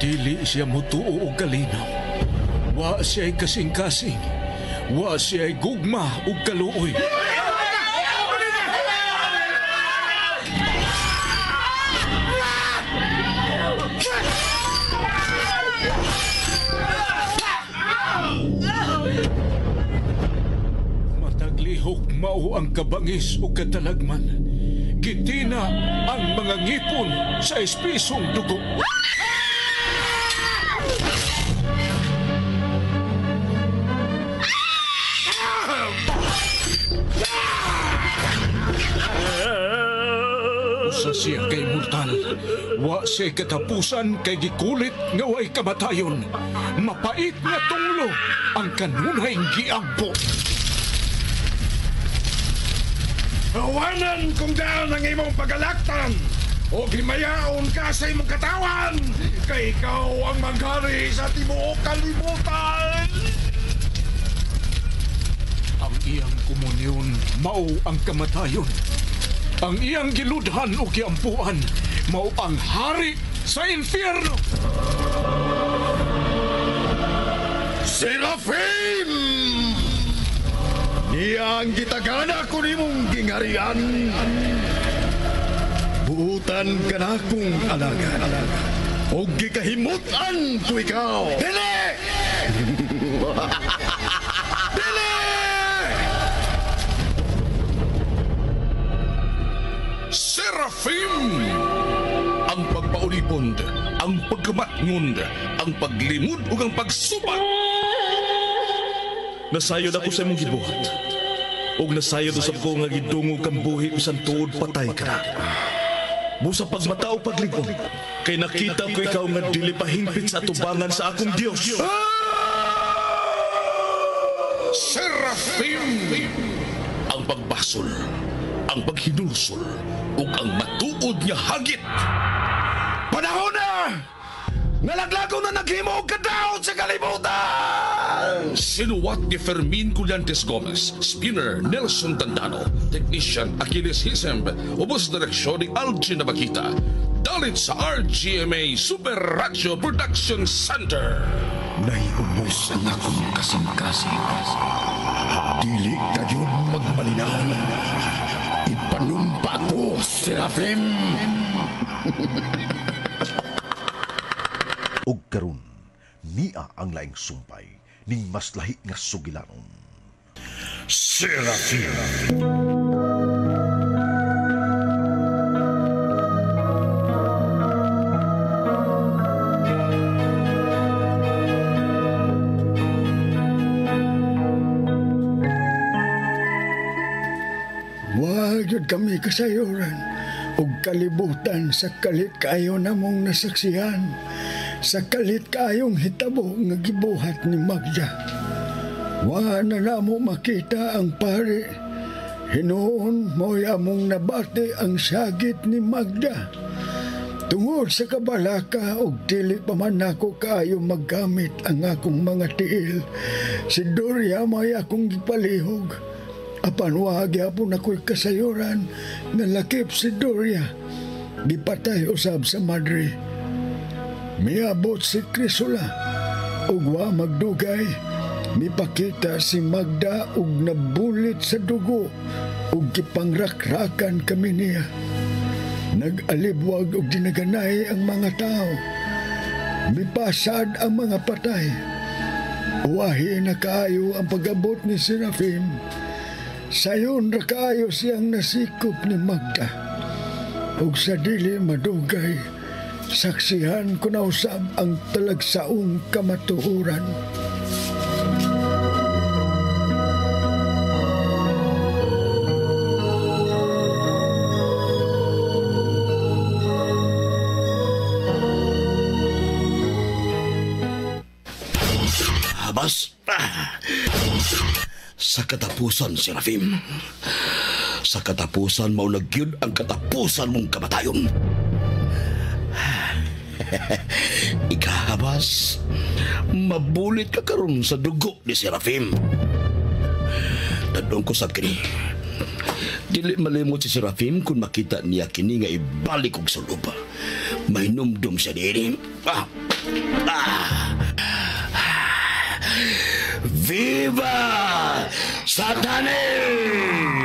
Dili siya mutuo og kalinaw. Wa siya'y kasing-kasing. Wa siya'y gugma ug kaluoy. Mataglihok mao ang kabangis ug katalagman. Gitina ang mga ngipon sa espisong dugo. Usa siya kay mortal. Wa siya katapusan kay gikulit nga way kamatayon. Mapait nga tunglo ang kanunay giampo. Awanan kung daan ang imong pagalaktan o himayaon ka sa imong katawan kay ikaw ang maghari sa tibuok kalibutan. Ang iyang komunyon mao ang kamatayon. Ang iyang giludhan o giampuan mao ang hari sa impyerno. Serafim! Niya ang gitagana ko nimong gingarian. Buutan ka na kong alagad. O gikahimutan ko ikaw. Dili! Dili! Serafim! Ang pagpaulipon, ang pagkamatngon, ang paglimod ug ang pagsubat. Nasayod ako sa imong gibuhat. Ug nasayod usab ko nga gidungog kang buhi bisan tuod patay ka na. Busa pagmata o paglig-on, kay nakita ko ikaw nga dili pa hingpit sa atubangan sa akong Dios. Serafim! Ang pagbasol, ang paghinulsol, ug ang matuod nga hagit. Panahon na! Nalaglago na naghimo og kadaot sa kalibutan! Sinuwat ni Fermin Collantes Gomez, Spinner Nelson Tandano, Technician Achilles Hisemb, ubos direksyon ni Algin Nabakita. Dalit sa RGMA Super Radio Production Center. Naiubos ang akong kasing-kasing. Dili kayo magmalinaw. Ipanumpa ko, Serafim! Og karon niya ang laing sumpay ning mas lahi nga sugilanon. Serafim! Wa gyud kami kasayuran ug kalibutan sa kalit kaayo namong nasaksihan. Sa kalit kaayong hitabo nga gibuhat ni Magda. Wa na namo makita ang pare. Hinuon mo'y among nabati ang sagit ni Magda. Tungod sa kabalaka og dili pa man nako kaayo maggamit ang akong mga tiil, si Doria mo'y akong gipalihog. Apan wa gyapon ako'y kasayuran nga lakip si Doria. Gipatay usab sa madre. Miabot si Crisula ug wa magdugay mipakita si Magda ug nabulit sa dugo ug gipangrakrakan kami niya. Nag-alibwag ug dinaganay ang mga tao. Mipasad ang mga patay. Uwahi na kaayo ang pag-abot ni Serafim. Sayon ra kaayo siyang nasikop ni Magda. Ug sa dili madugay, saksihan ko na usab ang talagsaong kamatuoran. Basta sa katapusan, Serafim. Sa katapusan, maunag yun ang katapusan mong kamatayon. Ikahabas, mabulit ka karon sa dugo ni Serafim. Tadong ko sa kini. Dili malimot si Serafim kung makita niya kini nga ibalik og sulob. Mahinumdum siya diri. Viva Satanes!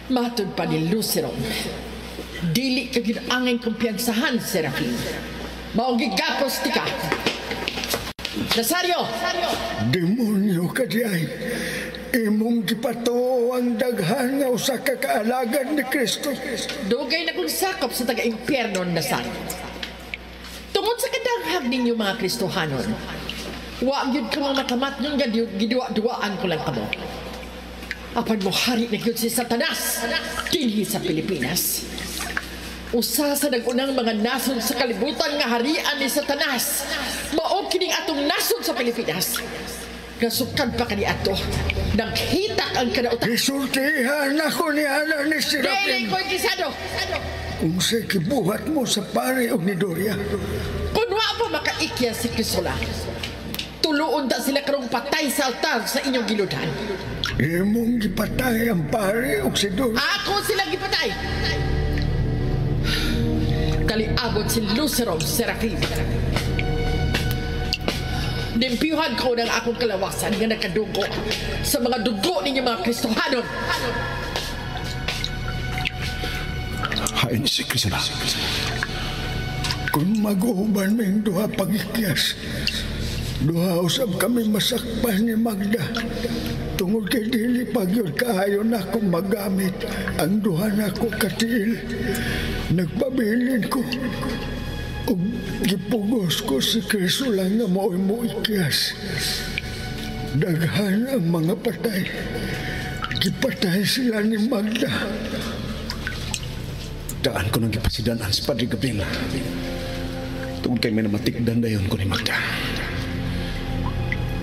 Matod pa ni Lucero, dili ka gyud angay kumpiyansahan, Serafin. Mao gigapos ti ka. Nazario! Demonyo ka diay. Imong gipatuo ang daghan nga usa ka kaalagad ni Kristo. Dugay na kong sakop sa taga-impyerno, Nazario. Tungod sa kadanghag ninyo mga Kristohanon, wa gyud ka mga makamat nung giduwa-duwaan ko lang kamo. Apan mo hari na gyud si Satanas dinhi sa Pilipinas. Usa sa nag-unang mga nasod sa kalibutan nga harian ni Satanas. Mao kining atong nasod sa Pilipinas. Nasukad pa kaniadto. Naghitak ang kanautan. Gisultihan ako ni Ana ni Serafin. Dili ko interesado. Kung sa kibuhat mo sa pare og ni Doria. Kung wa pa makaikya si Crisola, tuluon ta sila karong patay sa altar sa inyong giludhan. Imong gipatay ang pare og si Doria. Ako silang gipatay. Kaliabot si Lucero Serafin. Nimpiyuhan ko ng akong kalawasan nga nakadugo sa mga dugo ninyo mga Kristohanon. Hain si Crisola. Kung mag-uuban ming duha pagikyas, duha usab kami masakpan ni Magda. Tungod kay dili pagyud kaayo na akong magamit ang duha nako katiil. Nagpabilin ko ug gipugos ko si Crisola nga mao'y moikyas. Daghan ang mga patay. Gipatay sila ni Magda. Daan ko nang gipasidanan si Padre Gabriel. Tungod kay may namatikdan dayon ko ni Magda.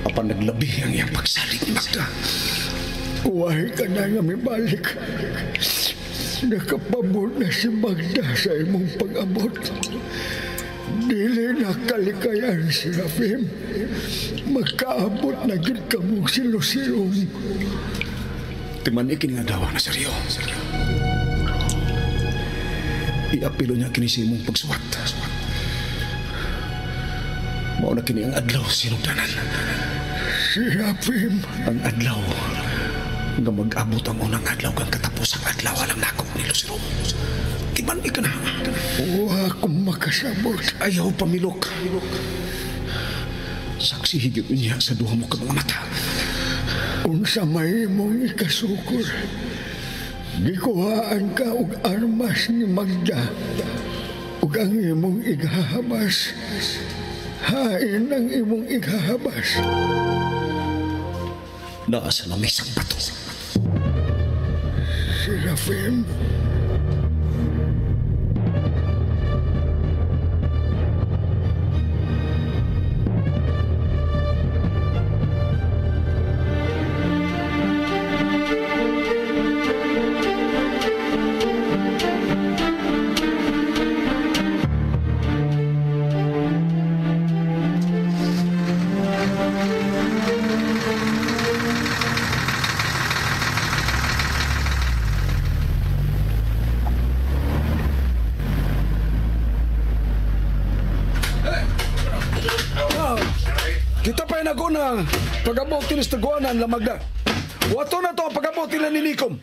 Apan naglabi ang iyang pagsalig ni Magda. Uwahi ka na nga mibalik. Nakapabot na si Magda sa imong pag-abot. Dili na kalikayan, Serafim. Magkaabot na gyud kamong si Lucero. Timanikin nga daw na seryo. Iapilo niya kini sa imong pagsuwat. Mao na kini ang adlaw sinugdanan. Serafim. Ang adlaw nga mag-abot ang unang adlaw kang katapos ang adlaw alang nako ni Lucero. Timan-i ka na. Wa akong makasabot. Ayaw pamilok. Saksi higit niya sa duha mo ka mga mata. Unsa may imong ikasukor, gikuhaan ka og armas ni Magda ug ang imong ighahabas. Hain ang imong ighahabas. Naa sa lamisang bato. Serafim. Kita pa naguna pag-abot ni Taguanan la Magda. Wato na to ang pag-abot nila ni Nikom.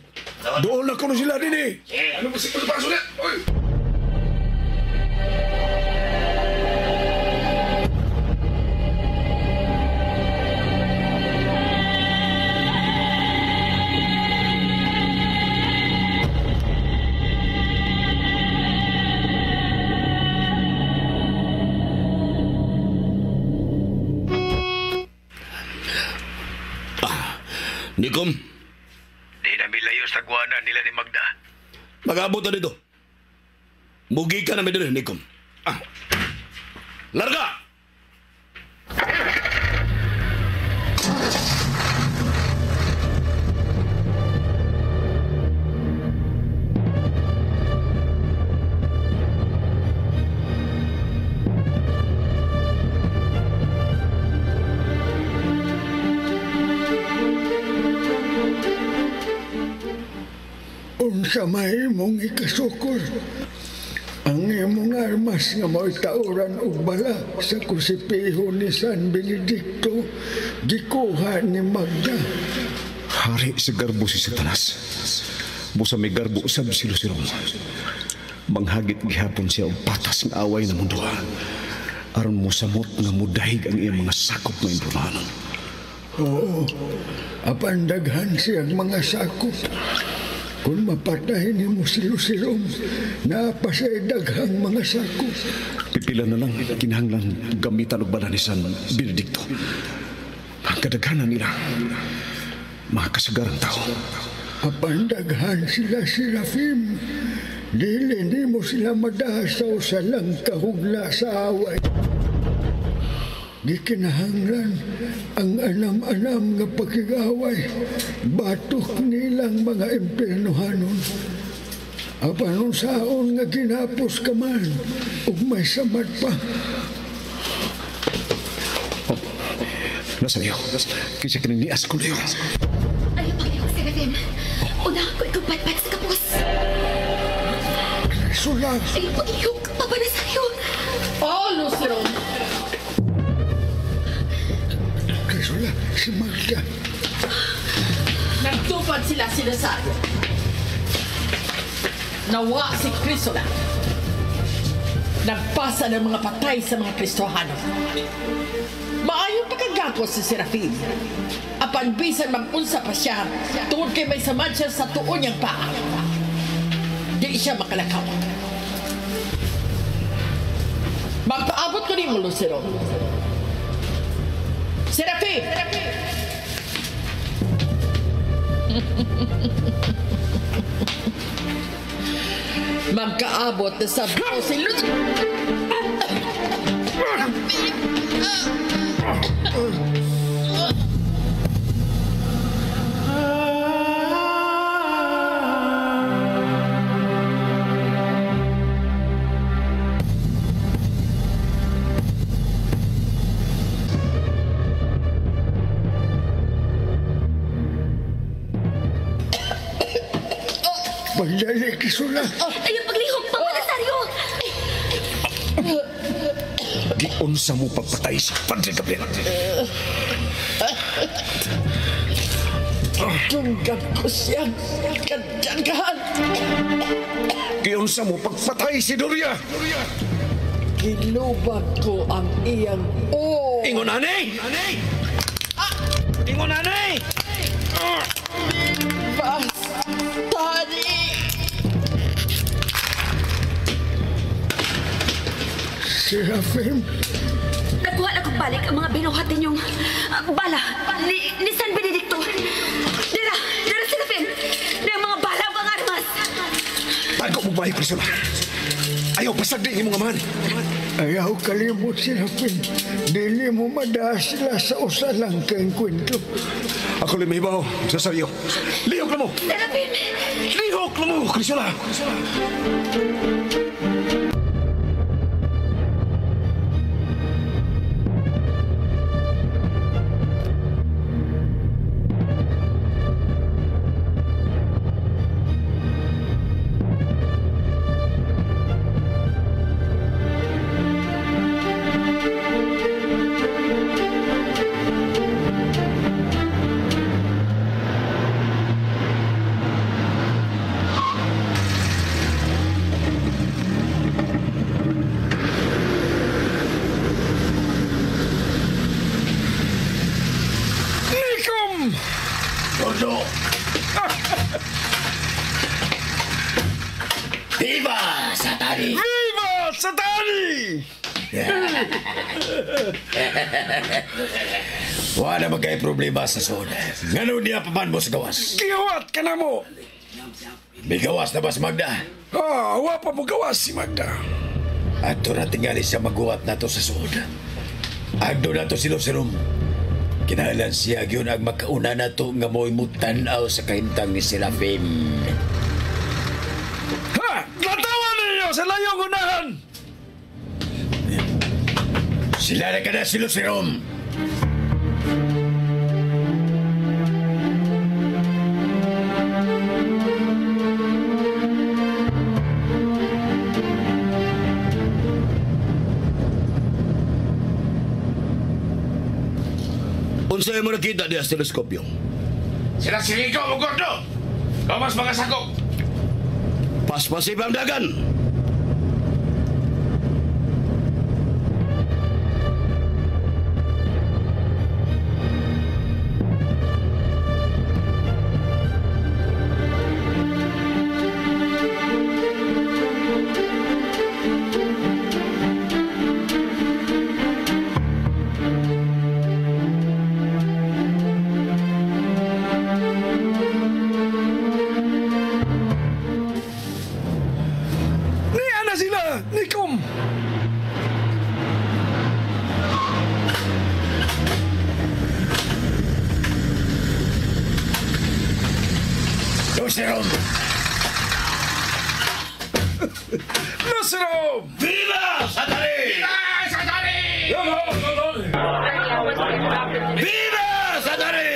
Doon na kuno sila dinhi. Ano ba si Paso niya? Oy! Nikom? Di na milayo sa Taguanan, nila ni Magda. Mag-abot na dito. Mugi ka na may dito, Nikom. Ah. Larga! Unsa may imong ikasukol? Ang imong armas nga mao'y tauran og bala sa krusipiho ni San Benedicto gikuha ni Magda. Hari sa garbo si Satanas. Busa may garbo usab si Lucero. Manghagit gihapon siya og patas nga away na mundo. Aron mosamot nga mudahig ang iyang mga sakop nga impurnahanon. Oo, apan daghan siyang mga sakop. Kung mapatay ni mo si Lucero, napasay daghang mga sakop. Pipila na lang, kinahanglan gamitan og bala ni San Benedicto. Ang kadaghanan nila, mga kasagarang tao. Apan daghan sila Serafim. Dili nimo sila madasa sa lang kahugla sa away. Di kinahanglan ang anam-anam nga pakigaway, batok nilang mga impiernohanon. Apan unsaon nga ginapos ka man, ug may samad pa. Oh, nasa iyo, kaysa kininias ko liyo. Ayaw paglihok, Serafim. Una ko ikaw patpat sa kapos. Krisula! Ayaw paglihok, Papa Nazario. Oh, Lucero! Krisula, si Magda. Nagtupad sila si Nazario. Nawa si Crisula. Nagpasa ng mga patay sa mga Kristohano. Maayong pagkagako si Serafin. Apan bisan mag-unsa pa siya, tungod kay may samad siya sa tuon niyang paa. Di siya makalakaw. Magpaabot ko nimo, Lucero. Serafin! Magkaabot na sa si Lucero. Pagdali, Krisula. Ayaw paglihok, Papa Nazario. Giunsa mo pagpatay si Padre Gabriel. Tunggan ko siyang kadaghan. Giunsa mo pagpatay si Doria. Gilubag ko ang iyang o. Ingon ani! Ingon ani! Bastani! Serafim! Nakuha na kong balik ang mga binuhat ninyong bala ni San Benedicto. Dira! Dira, Serafim! Dira ang mga bala o ang armas! Tago mo ba, Crisula? Ayaw, pasagdi imong amahan. Ayaw kalimot, Serafim. Dili mo madaas sila sa usa lang kang kwento. Ako lang mahibaw sa sayo. Lihok na mo! Serafim! Lihok na mo, Crisula! Viva Satani! Viva Satani! Wala ba kay problema sa zona? Ngano niya pa man mo sa gawas? Gihuwat ka na mo! Migawas na ba si Magda? Ah, wa pa mo gawas si Magda. Ato na tingali siya maguwat nato sa suod. Agdo nato si Lucerum. Kinahanglan siya gyud ang makauna nato nga mo'y mutan-aw sa kahimtang ni Serafim. Ha! Latawa ninyo sa layong unahan! Sila na ka na si Lucerum! Unsay mo nakita diya sa teleskopyo? Sila si Rico o Gordo! Gawas mga sakop! Paspasip ang dagan! Lucerum! Lucerum! Viva Satani! Viva Satani! Viva Satani!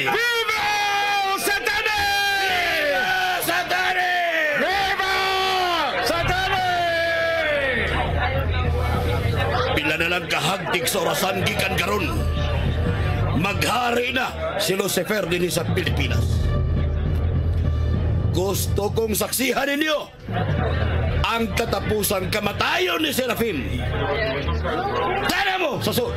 Viva Satani! Viva Satani! Viva Satani! Pila na lang kahagtig sa orasan gikan karon. Maghari na si Lucifer dinhi sa Pilipinas. Gusto kong saksihan ninyo ang katapusang kamatayon ni Serafim. Tara mo sa sur.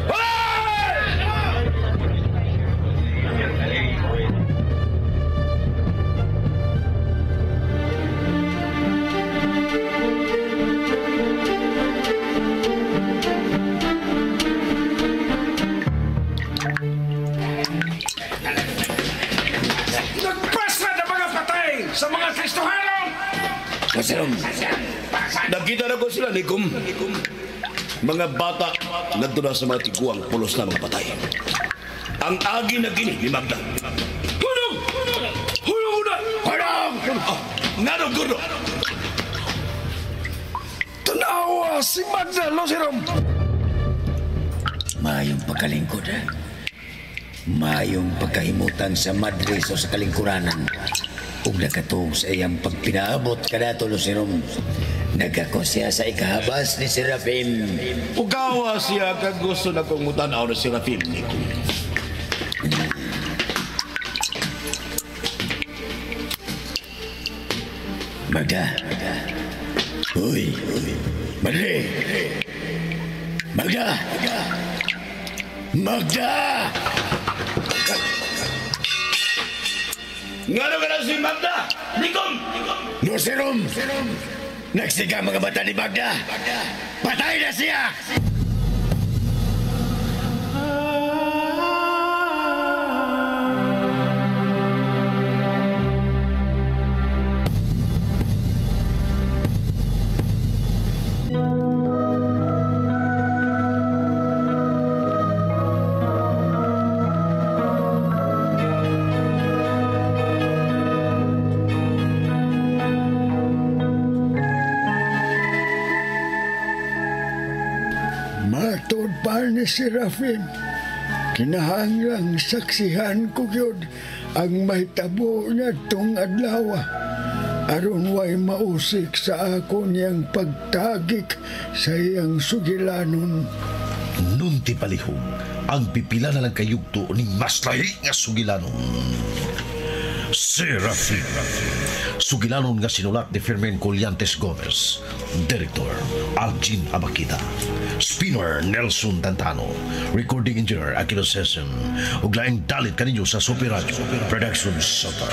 Nagpasa na mga patay sa mga Kristohanon! Lucerum! Nakita na ko sila, Nikom. Mga bata nagdula na sa mga tiguang pulos na mga patay. Ang agi na gini ni Magda. Hulong! Hulong una! Hulong! Oh, ngano, Gordo? Tanawa si Magda, Lucerum! Mayong pagkalingkod, ha? Mayong pagkahimutan sa madre o sa kalingkuranan. Ug nakatuog sa iyang pagpinaabot kanato, Lucerum. Nagako siya sa ikahabas ni Serafim. Ugawa siya kag gusto na kong mutanaw na Serafim, Nikom. Magda. Uy. Madre. Magda. Magda! Ngano ka na si Magda? Nikom! Lucerum! Nagsiga mga mata ni Magda! Patay na siya! Matod pa ni Serafim, kinahanglang saksihan ko gyud ang mahitabo niya tong adlaw. Aron way mausik sa ako niyang pagtagik sa iyang sugilanon. Nunti palihog, ang pipila na lang kayugto ning mas lahi nga sugilanon. Serafim. Sugilanon nga sinulat ni Fermin Collantes Gomez. Director, Algin Abakita. Spinner, Nelson Tantano. Recording Engineer, Aquilo Session. Ug laing dalit kaninyo sa Super Radio Production Center.